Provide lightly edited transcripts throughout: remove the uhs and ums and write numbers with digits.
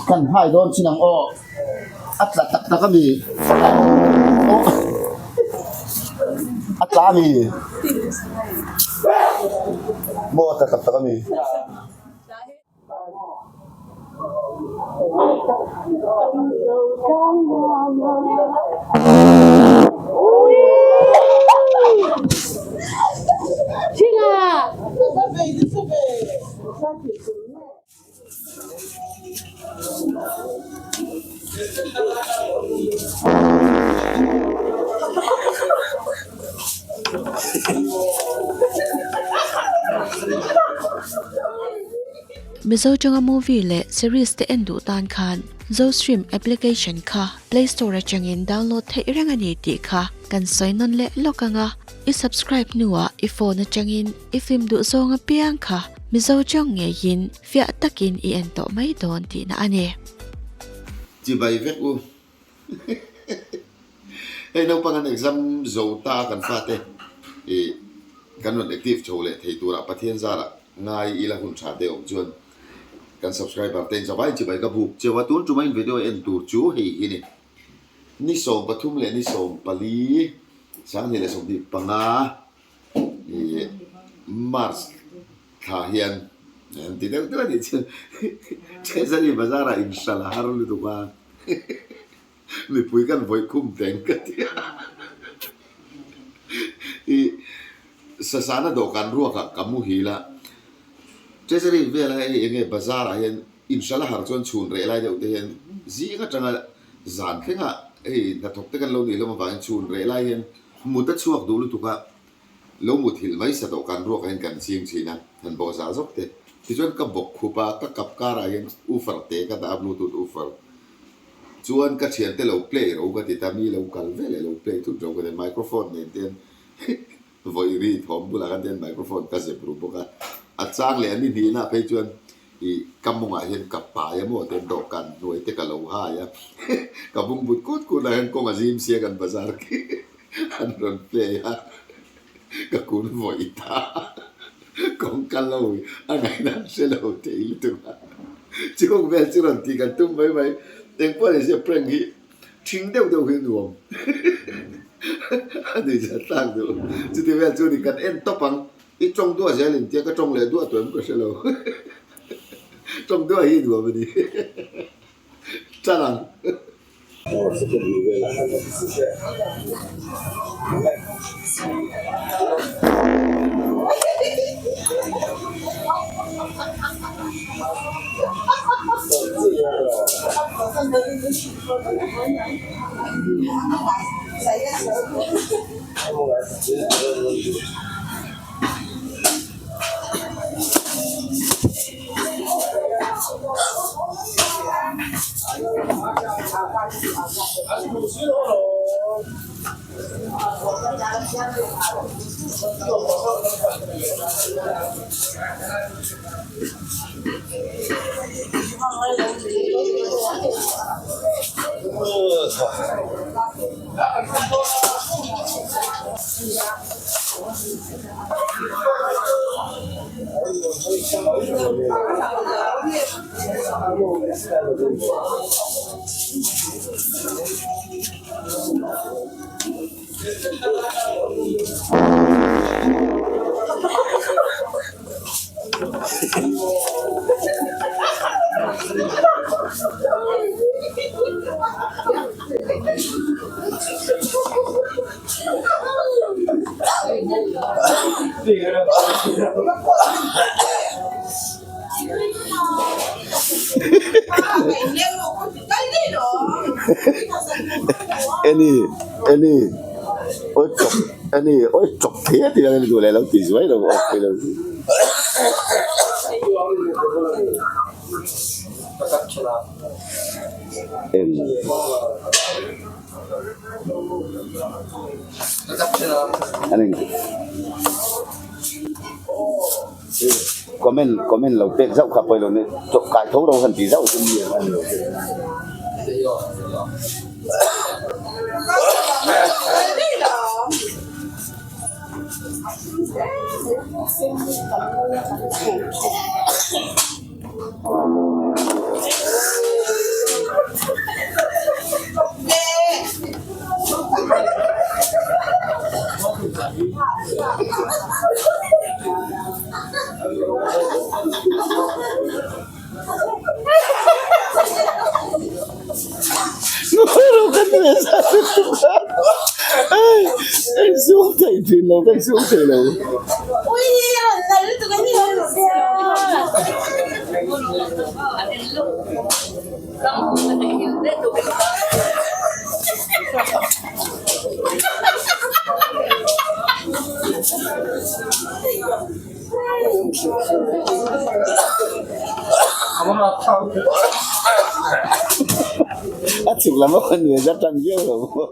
Kan hai dawn chin ang aw a tla tak tak a mi aw a tla a mi maw a tla tak tak a mi. Mizo tanga movie leh series te en duh tan khan Zostream application kha Play Store atangin download theih reng a ni tih kha kan sawi nawn leh lawk ang a. I subscribe hnuah i phone atangin i film duh zawng apiang kha Mizo tang ngeiin fiah takin i en tawh mai dawn tihna a ni. Chibai vek u. Hei naupang an exam zo ta kan fate ih kan rawn active chho leh thei turah Pathian zarah ngai ila hun tha te awm chuan kan subscriber te in zavai chibai ka buk cheu a, tun tuma in video en tur chu hei hi ni. Ni 13 leh ni 14, 2025 ih March thla hian an ti deuh deuh a nih chu Treasury bazar ah inhralh a har lutuk a mipui kan vawih khum teng ka ti a ih sasana dawhkan ruakah ka muhil a Treasury vela hei eng nge bazar ah hian inhralh a har chuan chhun reh lai deuh te hian zing atanga zan thlengah hei hnathawk te kan lo nih hlawm avangin chhun reh lai hian mut a chhuak duh lutuk a. Lo muthilh mai sa dawhkan ruakah hian kan ching thin a, han bawh zah zawk te. Tichuan ka bawk khup a, ka kap karah hian woofer te ka dah a, bluetooth woofer. Chuan ka thiante lo play ro ka ti ta, mi lo kal ve leh lo play thut ro ka ti a, microphone nen te hian vawi ri thawm bulah khan te hian microphone ka zep ru bawk a. A chang leh a ni hnihna phei chuan ih ka mawngah hian ka pai a maw te dawhkan hnuai te ka lo hai a, ka bungbut kut kut ah hian kawng a zim sia kan bazar khi. An rawn play a, ka kun vawi ta. Kawngka lo a ngaihna an hre lo thei lutuk a. Chung vel chu rawn tih kan tum mai mai. Engpawh ni se prank hi thing deuh deuh hi a nuam. A nuihzat tlak duh. Chuti vel chu ni kan en tawp ang. I tawng duah zel in tia ka tawng leh duah tawh em ka hre lo. Tawng duah hi nuam a ni. Tan ang. Eni eni awi chawp eni awi chawp thei a tih ang duh leh lo ti zuai lo awk thei lo en. Comment comment lo pek zauh kha pawilo ni chawp kai tho ro han ti zauh chu mi ang a ni lo che. A chhuk lam a khawn ve zat tan viau lo maw.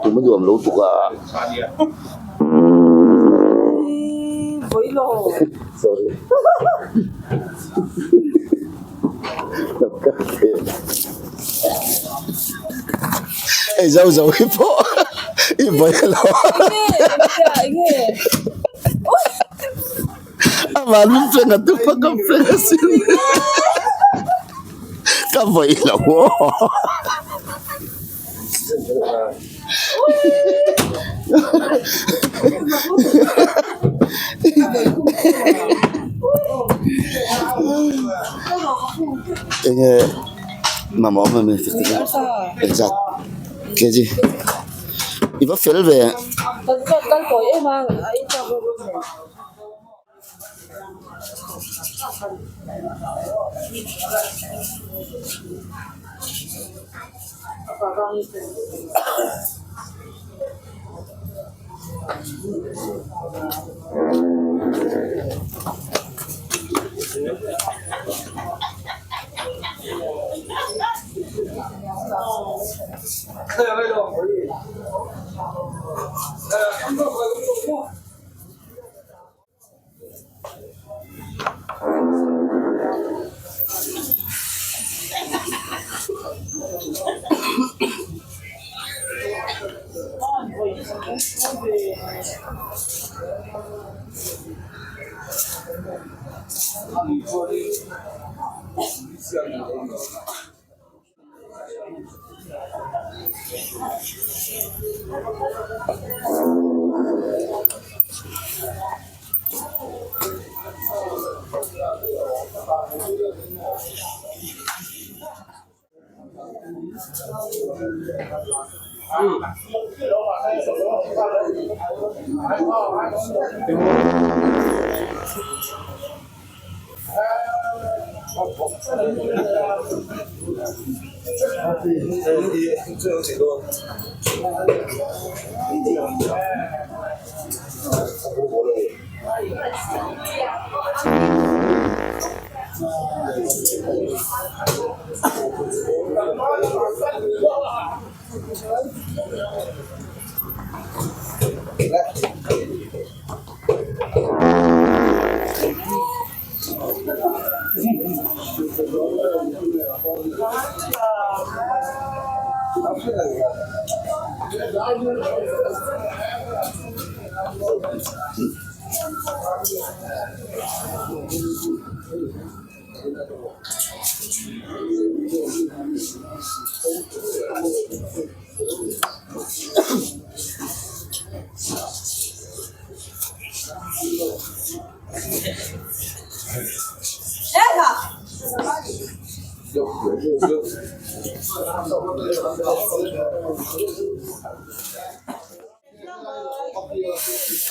Tuma nuam lo tuk a. Sorry. Hei zo zo hi pawh i vawi lo. Amah min peng a tum a ka peng asin. Ka vawi lo aw. Enge mamawh awm em engzat kg i va fel ve.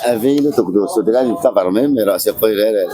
A vei lutuk duh suh tikhan in cover mai mai rawh se pawi reng reng.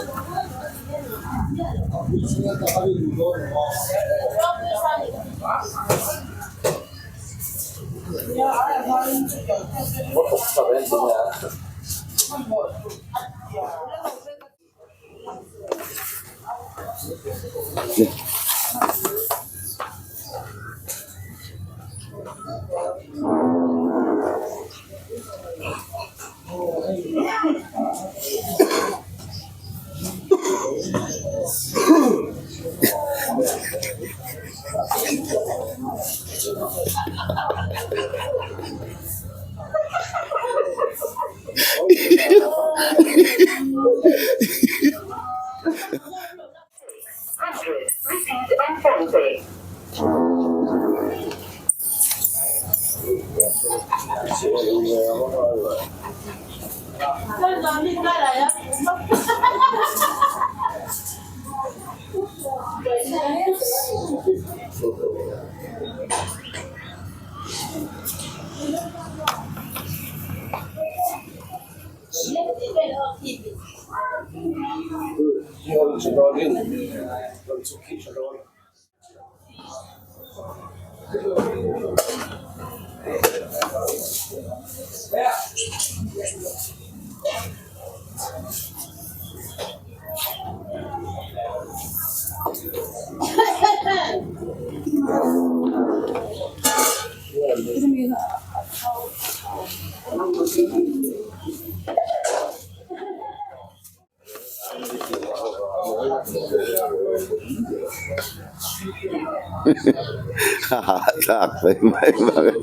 A hahthlak mai mai mang e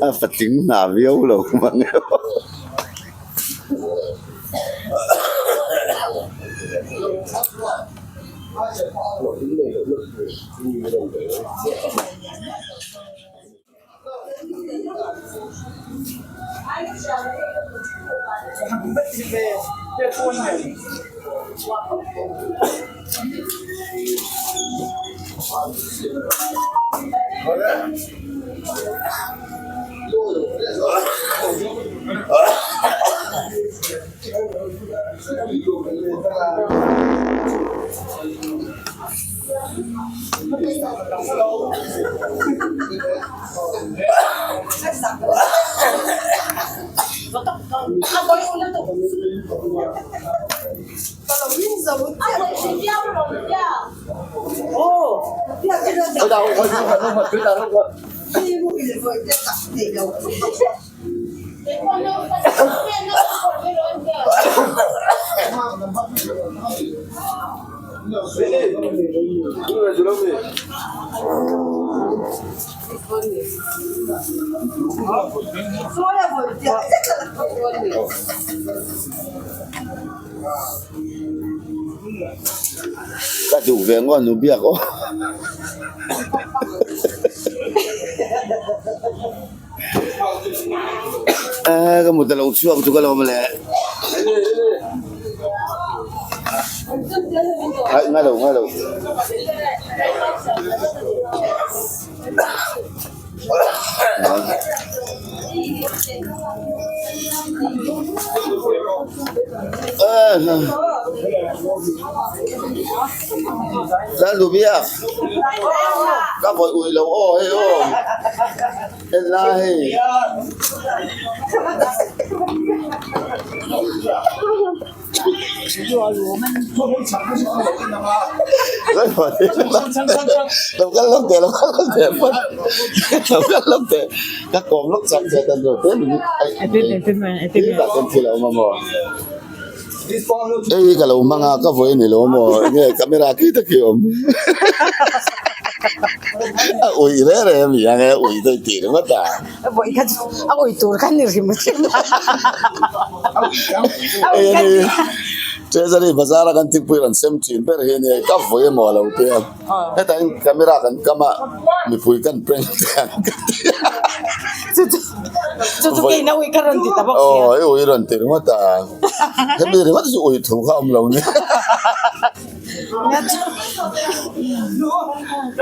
a patling hna viau lo mang e aw. Ka duh ve ngawt nu biak aw. Aa ka mut a lo chhuak chu ka lo awm le. Ai ngai lo ngai lo. Lalnu biak ka vawi ui lo aw hei aw en la hei. Lo kal lawk teh lo kal lawk teh phawt lo kal lawk teh ka kawm lawk chak che tan tur te min ah chuan thil a awm a maw hei hi ka lo hmang a ka vawi a ni lo maw enge camera khi tak hi a awm a uih reng reng a mi ang e uih daih tih ringawt a. Vawi kha chu a uih tur kha ni hrim hrim a. Hei a ni Treasury bazar a kan thingpui rawn sem thin ber hi a ni ka vawi emaw a lo ti a hetah hian camera kan kam a mipui kan prank te ang ka ti a Chu chu chu chu keina ui ka rawn ti ta bawk sia. Aw i ui rawn ti ringawt a hemi ringawt chu ui thu kha a awm lo nia.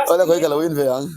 Awle khawi ka lo in ve ang.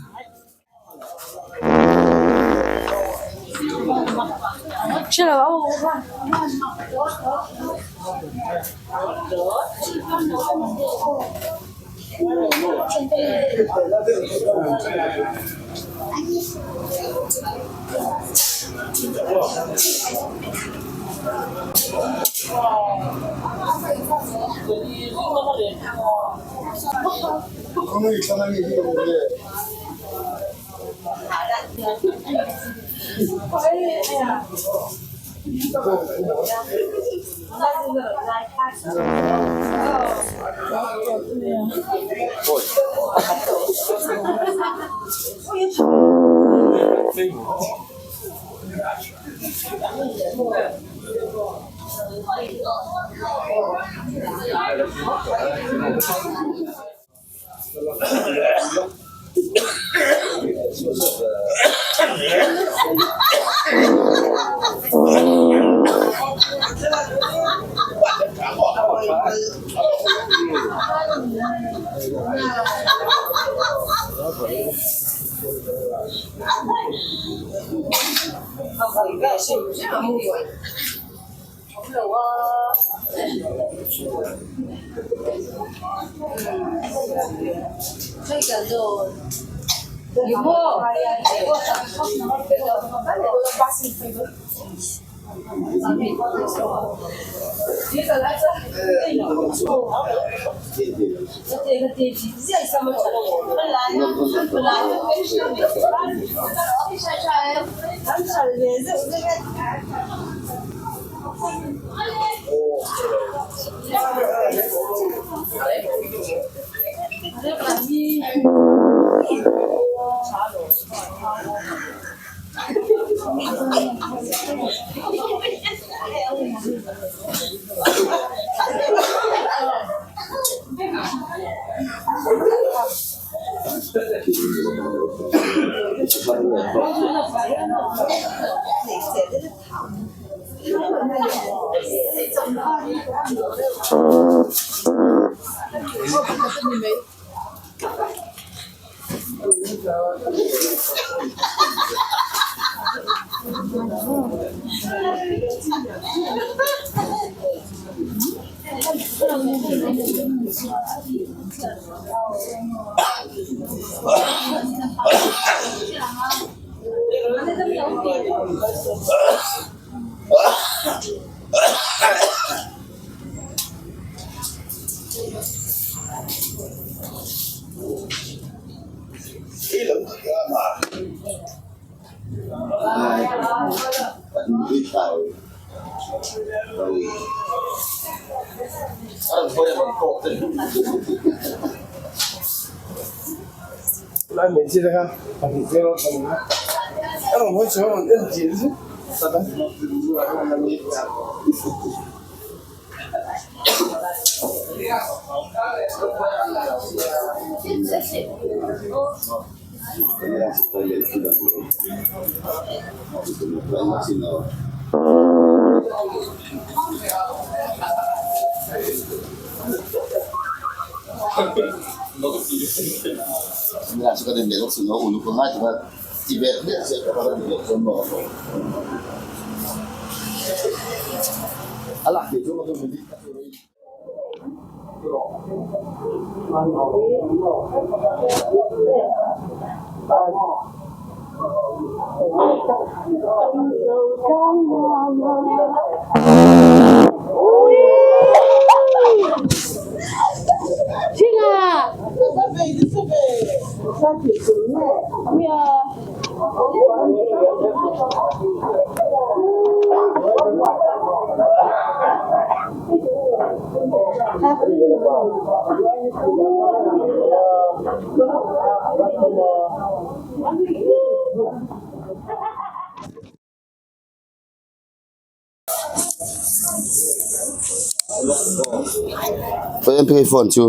AMK phone chu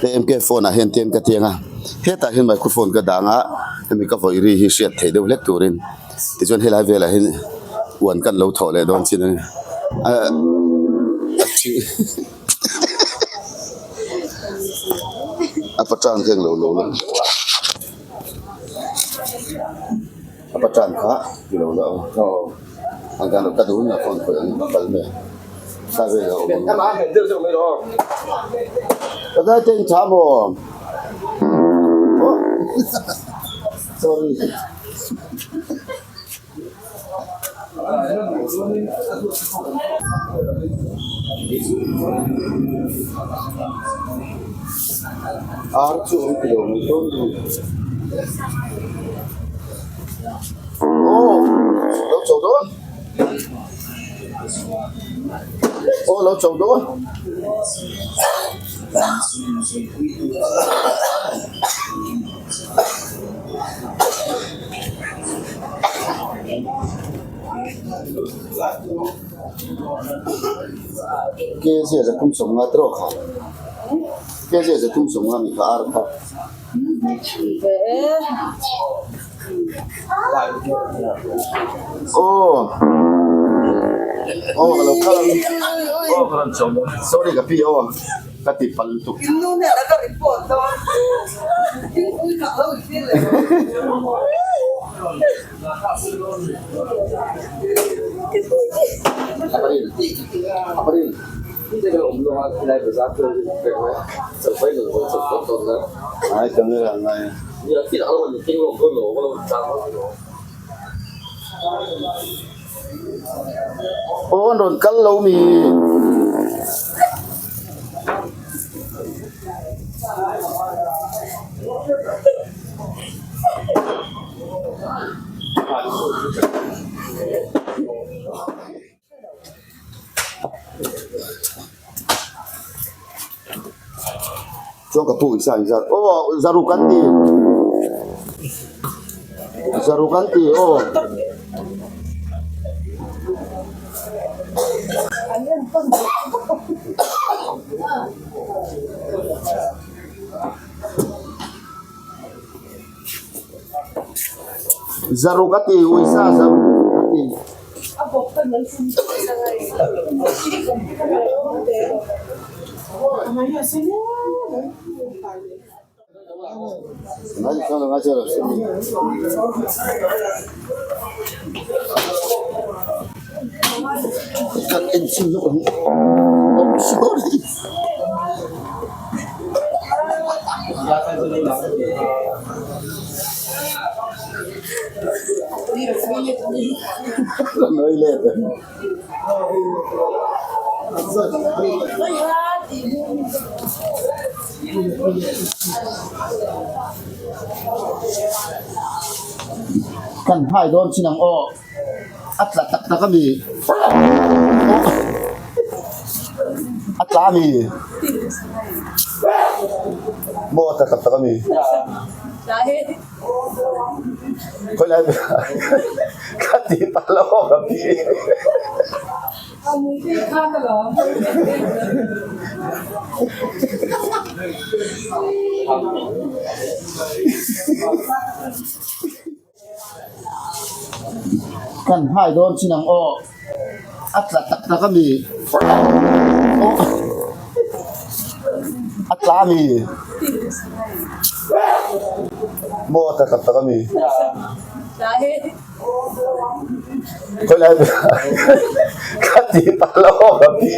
AMK phone ah hian tian ka tiang a hetah hian microphone ka dang a hemi ka vawih ri hi hriat theih deuh hlek turin tichuan helai velah hian uan kan lo thawh leh dawn chin a ni ahh a pachang hian lo lo la. A patan kha ti lo la aw an kan ka duh na phone khawih ang kal mai a ka vel a awm ang ka dai te in tha maw oh sorry ar chu awm ti lo mai dawn ni aw lo chho dawn aw lo chho dawn. Kg a 35 trawk kha kg a 35 mi kha ar kha aw aw ka lo kal ang aw ka rawn chho sorry ka pi aw ka ti pal lutuk. Aw an rawn kal lo mi. Chuan ka pu isa inzat aw zaruk an ti zaruk an ti aw. Zaruk a ti uisa zaruk a ti. Kan en chin lawk ang oh sorry. Noi let. Kan hai dawn chin ang aw a tla tak tak a mi a tla a mi maw a tla tak tak a mi khawi lai ka ti pal aw ka pi. Kan hai dawn chin ang aw a tla tak tak a mi aw a tla a mi maw a tla tak tak a mi khawi lai ka ti palh aw ka ti.